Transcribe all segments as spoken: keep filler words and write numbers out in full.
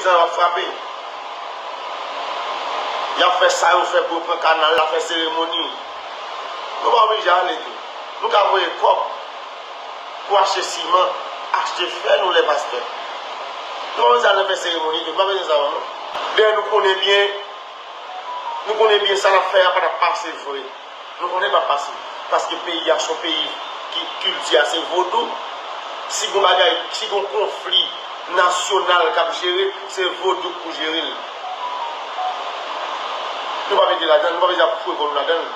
Zan ap frape. Y ap fè sa yo fè pou yo pran kanal la, fè seremoni. Nou pa oblije ale tou. Nou ka voye kòb pou achte siman, achte fè nou lè pastè. Nou pa bezwen al nan fè seremoni tou. Nou pa bezwen sa non. Dayè nou konnen byen, nou konnen byen sa n ap fè a pa t ap pase vre. Nou konnen l p ap pase. Paske peyi a se yon peyi ki kilti a se vodou. Si gon bagay, si gon konfli nasyonal k ap jere, se vodou k pou jere l. Nou pa mete ladan l, nou pa bezwen ap foure kò nou ladan l.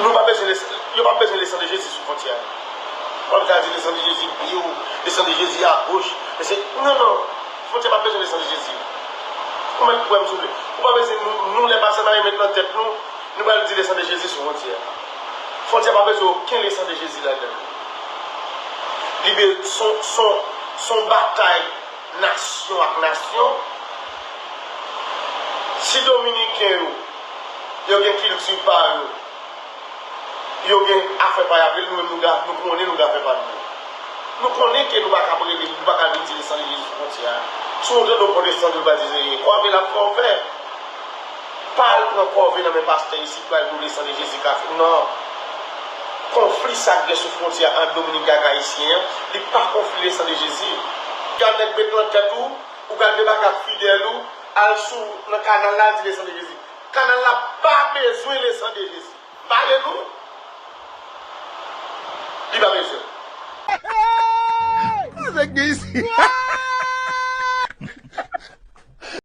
Nou pa bezwen le, yo pa bezwen le san de Jezi sou fwontyè a. W ap ta di le san de Jezi pye w, le san de Jezi a goch. Non, non. Fwontyè pa bezwen le san de Jezi. Ou mèt kwè m souple. Ou pa bezwen nou, nou lè pastè n ap met nan tèt nou, nou pral di le san de Jezi sou fwontyè a. Fwontyè pa bezwen okenn le san de Jezi ladan l. Li be, son, son, son batay nasyon ak nasyon. Si Dominiken yo, yo gen kilti pa yo, yo gen afè pa y ap rele, nou menm nou ka, nou konnen nou ka fè pa nou. Nou konnen ke nou pa ka prele, nou pa ka vin di le san de Jezi sou fwontyè a. Si w tande yon pwotestan di l pa di se kòve l ap fè w fè. Pa al pran kòve nan men pastè isit pou al di w le san de Jezi ka fè. Non. Konfli sa k gen sou fwontyè ant Dominiken ak Ayisyen an, li pa konfli le san de Jezi. Gad nèg met nan tèt ou, ou pral debake ak fidèl ou, al sou nan kanal la, al di le san de Jezi. Kanal la pa bezwen le san de Jezi. Pale nou. Li pa bezwen. Sa k gen isit?